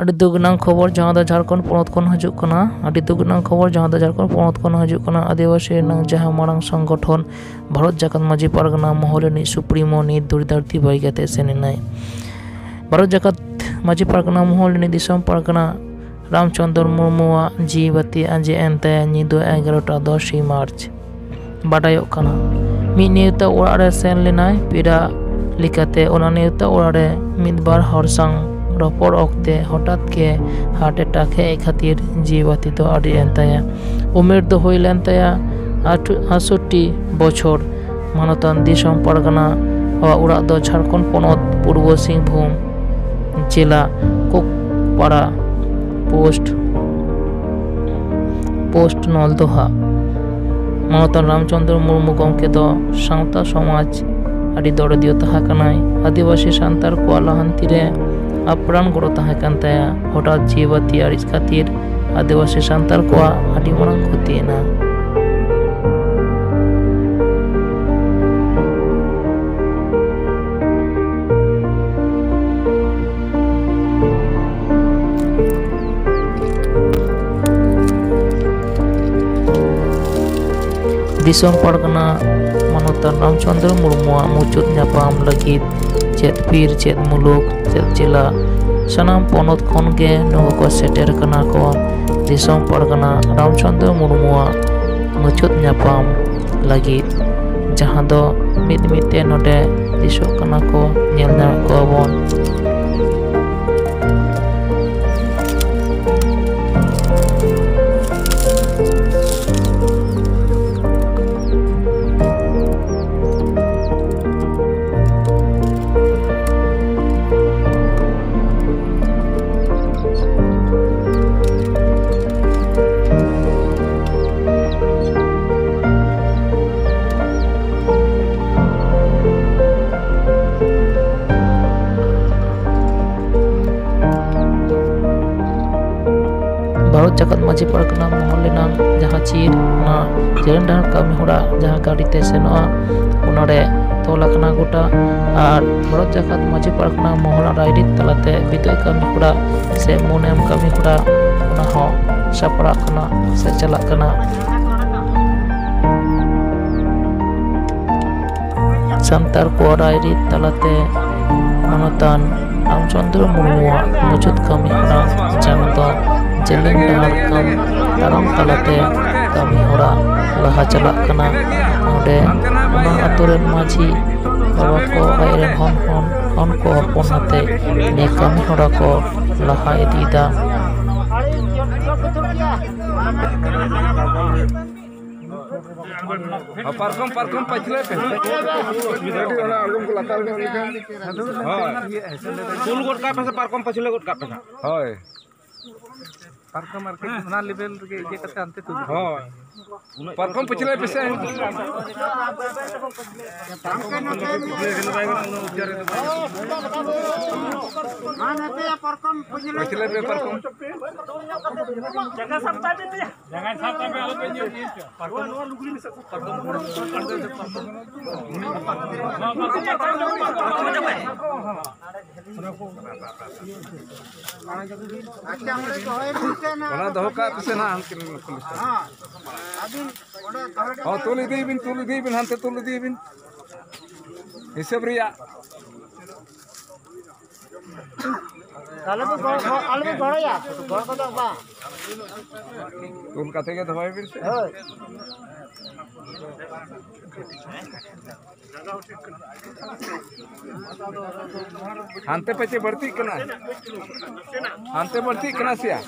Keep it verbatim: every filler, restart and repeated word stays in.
ᱟᱹᱰᱤ ᱫᱩᱠ ᱨᱮᱱᱟᱜ ᱠᱷᱚᱵᱚᱨ, ᱡᱟᱦᱟᱸ ᱫᱚ ᱡᱷᱟᱲᱠᱷᱚᱸᱰ ᱯᱚᱱᱚᱛ ᱠᱷᱚᱱ ᱦᱤᱡᱩᱜ ᱠᱟᱱᱟ᱾ ᱟᱹᱰᱤ ᱫᱩᱠ ᱨᱮᱱᱟᱜ ᱠᱷᱚᱵᱚᱨ, ᱡᱟᱦᱟᱸ ᱫᱚ ᱡᱷᱟᱲᱠᱷᱚᱸᱰ ᱯᱚᱱᱚᱛ ᱠᱷᱚᱱ ᱦᱤᱡᱩᱜ ᱠᱟᱱᱟ᱾ ᱟᱹᱫᱤᱵᱟᱹᱥᱤ ᱨᱮᱱᱟᱜ ᱡᱟᱦᱟᱸ ᱢᱟᱨᱟᱝ ᱥᱚᱝᱜᱚᱴᱷᱚᱱ ᱵᱷᱟᱨᱚᱛ ᱡᱟᱠᱟᱛ ᱢᱟᱹᱡᱷᱤ ᱯᱟᱨᱜᱟᱱᱟ ᱢᱚᱦᱚᱞ ᱨᱤᱱᱤᱡ ᱥᱩᱯᱨᱤᱢᱳ ᱱᱤᱛ ᱫᱷᱩᱲᱤ ᱫᱷᱟᱹᱨᱛᱤ ᱵᱟᱹᱜᱤ ᱠᱟᱛᱮ ᱥᱮᱱ ᱮᱱᱟᱭ᱾ ᱵᱷᱟᱨᱚᱛ ᱡᱟᱠᱟᱛ ᱢᱟᱹᱡᱷᱤ ᱯᱟᱨᱜᱟᱱᱟ ᱢᱚᱦᱚᱞ ᱨᱤᱱᱤᱡ ᱫᱤᱥᱚᱢ ᱯᱟᱨᱜᱟᱱᱟ ᱨᱟᱢᱪᱚᱸᱫᱽᱨᱚ ᱢᱩᱨᱢᱩᱣᱟᱜ ᱡᱤᱣᱤ ᱵᱟᱹᱛᱤ ᱟᱸᱡᱮᱫ ᱮᱱ ᱛᱟᱭᱟ ᱧᱤᱫᱟᱹ ᱮᱜᱟᱨᱚᱴᱟ ᱫᱚᱥ ᱢᱟᱨᱪ᱾ ᱵᱟᱰᱟᱭᱚᱜ ᱠᱟᱱᱟ, ᱢᱤᱫ ᱱᱮᱣᱛᱟ ᱚᱲᱟᱜ ᱨᱮ ᱥᱮᱱ ᱞᱮᱱᱟᱭ ᱯᱮᱲᱟ ᱞᱮᱠᱟᱛᱮ᱾ ᱚᱱᱟ ᱱᱮᱣᱛᱟ ᱚᱲᱟᱜ ᱨᱮ ᱢᱤᱫ ᱵᱟᱨ ᱦᱚᱲ ᱥᱟᱶ ᱨᱚᱯᱚᱲ ᱚᱠᱛᱮ ᱦᱚᱴᱟᱛ ᱜᱮ ᱦᱟᱨᱴ ᱮᱴᱟᱠ ᱦᱮᱡ ᱠᱷᱟᱹᱛᱤᱨ ᱡᱤᱣᱤ ᱵᱟᱹᱛᱤ ᱫᱚ ᱟᱹᱰᱤ ᱮᱱ ᱛᱟᱭᱟ᱾ ᱩᱢᱮᱨ ᱫᱚ ᱦᱩᱭ ᱞᱮᱱ ᱛᱟᱭᱟ ᱟᱴᱷ-, ᱟᱴᱥᱚᱴᱴᱤ ᱵᱚᱪᱷᱚᱨ᱾ ᱢᱟᱱᱚᱛᱟᱱ ᱫᱤᱥᱚᱢ ᱯᱟᱨᱜᱟᱱᱟ ᱟᱜ ᱚᱲᱟᱜ ᱫᱚ ᱡᱷᱟᱲᱠᱷᱚᱸᱰ ᱯᱚᱱᱚᱛ ᱯᱩᱨᱵᱚ ᱥᱤᱝᱵᱷᱩᱢ ᱡᱮᱞᱟ ᱠᱳᱠᱯᱟᱲᱟ ᱯᱳᱥᱴ, ᱯᱳᱥᱴ ᱱᱚᱞᱫᱚᱦᱟ᱾ ᱢᱟᱱᱚᱛᱟᱱ ᱨᱟᱢᱪᱚᱸᱫᱽᱨᱚ ᱢᱩᱨᱢᱩ ᱜᱚᱢᱠᱮ ᱫᱚ ᱥᱟᱶᱛᱟ ᱥᱚᱢᱟᱡᱽ ᱟᱹᱰᱤ ᱫᱚᱨᱚᱫᱤᱭᱟᱹ ᱛᱟᱦᱮᱸ ᱠᱟᱱᱟᱭ᱾ ᱟᱹᱫᱤᱵᱟᱹᱥᱤ ᱥᱟᱱᱛᱟᱲ ᱠᱚᱣᱟᱜ ᱞᱟᱦᱟᱱᱛᱤ ᱨᱮ ᱟᱯᱨᱟᱱ ᱜᱚᱲᱚ ᱛᱟᱦᱮᱸ ᱠᱟᱱ ᱛᱟᱭᱟ᱾ ᱦᱚᱴᱟᱛ ᱡᱤᱣᱤ ᱵᱟᱹᱛᱤ ᱟᱹᱲᱤᱥ ᱠᱷᱟᱹᱛᱤᱨ ᱟᱹᱫᱤᱵᱟᱹᱥᱤ ᱥᱟᱱᱛᱟᱲ ᱠᱚᱣᱟᱜ ᱟᱹᱰᱤ ᱢᱟᱨᱟᱝ ᱠᱷᱚᱛᱤᱭᱮᱱᱟ᱾ ᱫᱤᱥᱚᱢ ᱯᱟᱨᱜᱟᱱᱟ ᱢᱟᱱᱚᱛᱟᱱ ᱨᱟᱢᱪᱚᱸᱫᱽᱨᱚ ᱢᱩᱨᱢᱩᱣᱟᱜ ᱢᱩᱪᱟᱹᱫ ᱧᱟᱯᱟᱢ ᱞᱟᱹᱜᱤᱫ ᱪᱮᱫ ᱵᱤᱨ, ᱪᱮᱫ ᱢᱩᱞᱩᱠ, ᱪᱮᱫ ᱡᱮᱞᱟ, ᱥᱟᱱᱟᱢ ᱯᱚᱱᱚᱛ ᱠᱷᱚᱱ ᱜᱮ ᱱᱩᱠᱩ ᱠᱚ ᱥᱮᱴᱮᱨ ᱠᱟᱱᱟ ᱠᱚ ᱫᱤᱥᱚᱢ ᱯᱟᱨᱜᱟᱱᱟ ᱨᱟᱢᱪᱚᱸᱫᱽᱨᱚ ᱢᱩᱨᱢᱩᱣᱟᱜ ᱢᱩᱪᱟᱹᱫ ᱧᱟᱯᱟᱢ ᱞᱟᱹᱜᱤᱫ, ᱡᱟᱦᱟᱸ ᱫᱚ ᱢᱤᱫ ᱢᱤᱫ ᱛᱮ ᱱᱚᱰᱮ ᱫᱤᱥᱚᱜ ᱠᱟᱱᱟ ᱠᱚ, ᱧᱮᱞ ᱧᱟᱢᱮᱫ ᱠᱚᱣᱟ ᱵᱚᱱ᱾ ᱵᱷᱟᱨᱚᱛ ᱡᱟᱠᱟᱛ ᱢᱟᱹᱡᱷᱤ ᱯᱟᱨᱜᱟᱱᱟ ᱢᱚᱦᱚᱞ ᱨᱮᱱᱟᱜ ᱡᱟᱦᱟᱸ ᱪᱤᱨ, ᱚᱱᱟ ᱡᱮᱨᱮᱧ ᱰᱟᱦᱟᱨ ᱠᱟᱹᱢᱤ ᱦᱚᱨᱟ ᱡᱟᱦᱟᱸ ᱜᱟᱹᱰᱤ ᱛᱮ ᱥᱮᱱᱚᱜᱼᱟ, ᱚᱱᱟᱨᱮ ᱚᱞ ᱟᱠᱟᱱᱟ ᱜᱚᱴᱟ᱾ ᱟᱨ ᱵᱷᱟᱨᱚᱛ ᱡᱟᱠᱟᱛ ᱢᱟᱹᱡᱷᱤ ᱯᱟᱨᱜᱟᱱᱟ ᱢᱚᱦᱚᱞ ᱨᱟᱭᱨᱤᱛ ᱛᱟᱞᱟᱛᱮ ᱵᱤᱫᱟᱹᱭ ᱠᱟᱹᱢᱤ ᱦᱚᱨᱟ ᱥᱮ ᱢᱩᱱᱮᱢ ᱠᱟᱹᱢᱤ ᱦᱚᱨᱟ, ᱚᱱᱟ ᱦᱚᱸ ᱥᱟᱯᱲᱟᱜ ᱠᱟᱱᱟ ᱥᱮ ᱪᱟᱞᱟᱜ ᱠᱟᱱᱟ᱾ ᱥᱟᱱᱛᱟᱲ ᱠᱚᱣᱟᱜ ᱨᱟᱭᱨᱤᱛ ᱛᱟᱞᱟᱛᱮ ᱢᱟᱱᱚᱛᱟᱱ ᱨᱟᱢᱪᱚᱸᱫᱽᱨᱚ ᱢᱩᱨᱢᱩᱣᱟᱜ ᱢᱩᱪᱟᱹᱫ ᱠᱟᱹᱢᱤ ᱦᱚᱨᱟ, ᱡᱟᱦᱟᱸ ᱫᱚ ᱡᱮᱞᱮᱧ ᱰᱟᱦᱟᱨ ᱠᱟᱢ ᱛᱟᱲᱟᱢ ᱛᱟᱞᱟᱛᱮ ᱠᱟᱹᱢᱤ ᱦᱚᱨᱟ ᱞᱟᱦᱟ ᱪᱟᱞᱟᱜ ᱠᱟᱱᱟ᱾ ᱱᱚᱰᱮ ᱚᱱᱟ ᱟᱛᱳ ᱨᱮᱱ ᱢᱟᱹᱡᱷᱤ ᱵᱟᱵᱟ ᱠᱚ ᱟᱡ ᱨᱮᱱ ᱦᱚᱱ ᱦᱚᱱ, ᱦᱚᱱ ᱠᱚ ᱦᱚᱯᱚᱱ ᱟᱛᱮ ᱱᱤᱭᱟᱹ ᱠᱟᱹᱢᱤ ᱦᱚᱨᱟ ᱠᱚ ᱞᱟᱦᱟ ᱤᱫᱤᱭᱮᱫᱟ᱾ ᱯᱟᱨᱠᱚᱢ, ᱯᱟᱨᱠᱚᱢ ᱯᱟᱹᱪᱷᱞᱟᱹᱭ ᱯᱮ᱾ ᱠᱟᱹᱴᱤᱡ ᱚᱱᱟ ᱟᱬᱜᱚᱢ ᱠᱚ ᱞᱟᱛᱟᱨ ᱧᱚᱜ ᱞᱮᱠᱷᱟᱱ᱾ ᱦᱳᱭ᱾ ᱛᱩᱞ ᱜᱚᱫ ᱠᱟᱜ ᱯᱮ ᱥᱮ, ᱯᱟᱨᱠᱚᱢ ᱯᱟᱹᱪᱷᱞᱟᱹ ᱜᱚᱫ ᱠᱟᱜ ᱯᱮ ᱦᱟᱸᱜ᱾ ᱦᱳᱭ᱾ ᱯᱟᱨᱠᱚᱢ ᱟᱨᱠᱤ ᱚᱱᱟ ᱞᱮᱵᱮᱞ ᱨᱮᱜᱮ ᱤᱭᱟᱹ ᱠᱟᱛᱮ ᱦᱟᱱᱛᱮ ᱛᱩᱞ ᱦᱳᱭ᱾ ᱯᱟᱨᱠᱚᱢ ᱯᱟᱹᱪᱷᱞᱟᱹᱭ ᱯᱮᱥᱮ᱾ ᱯᱟᱹᱪᱷᱞᱟᱹᱭ ᱯᱮ ᱯᱟᱨᱠᱚᱢ᱾ ᱡᱟᱸᱜᱟ ᱥᱟᱵ ᱛᱟᱭ ᱵᱤᱱ ᱥᱮ᱾ ᱡᱟᱸᱜᱟ ᱥᱟᱵ ᱛᱟᱭ ᱵᱤᱱ, ᱟᱞᱚ ᱯᱮ ᱧᱤᱨ, ᱧᱤᱨ ᱦᱚᱪᱚ᱾ ᱱᱚᱣᱟ, ᱱᱚᱣᱟ ᱞᱩᱜᱽᱲᱤ ᱢᱮᱥᱟ ᱠᱚ᱾ ᱯᱟᱨᱠᱚᱢ, ᱯᱟᱨᱠᱚᱢ, ᱯᱟᱨᱠᱚᱢ, ᱯᱟᱨᱠᱚᱢ, ᱯᱟᱨᱠᱚᱢ᱾ ᱟᱪᱪᱷᱟ, ᱚᱸᱰᱮ ᱫᱚᱦᱚᱭ ᱵᱤᱱ ᱥᱮ ᱱᱟ᱾ ᱚᱱᱟ ᱫᱚᱦᱚ ᱠᱟᱜ ᱯᱮᱥᱮ ᱱᱟᱦᱟᱜ, ᱦᱟᱱᱠᱤᱱ ᱠᱷᱚᱱ᱾ ᱦᱮᱸ, ᱟᱹᱵᱤᱱ ᱚᱸᱰᱮ ᱫᱚᱦᱚᱭ ᱦᱚᱸ, ᱛᱩᱞ ᱤᱫᱤᱭ ᱵᱤᱱ, ᱛᱩᱞ ᱤᱫᱤᱭ ᱵᱤᱱ, ᱦᱟᱱᱛᱮ ᱛᱩᱞ ᱤᱫᱤᱭ ᱵᱤᱱ᱾ ᱦᱤᱥᱟᱹᱵ ᱨᱮᱭᱟᱜ᱾ ᱟᱞᱚ ᱵᱤᱱ ᱜᱚᱲ-, ᱟᱞᱚ ᱵᱤᱱ ᱜᱚᱲᱚᱭᱟ, ᱜᱚᱲ ᱠᱚᱫᱚ ᱵᱟᱝ᱾ ᱛᱩᱞ ᱠᱟᱛᱮ ᱜᱮ ᱫᱚᱦᱚᱭ ᱵᱤᱱ ᱥᱮ᱾ ᱦᱳᱭ᱾ ᱦᱟᱱᱛᱮ ᱯᱟᱪᱮ ᱵᱟᱹᱲᱛᱤᱜ ᱠᱟᱱᱟ, ᱦᱟᱱᱛᱮ ᱵᱟᱹᱲᱛᱤᱜ ᱠᱟᱱᱟ ᱥᱮᱭᱟ᱾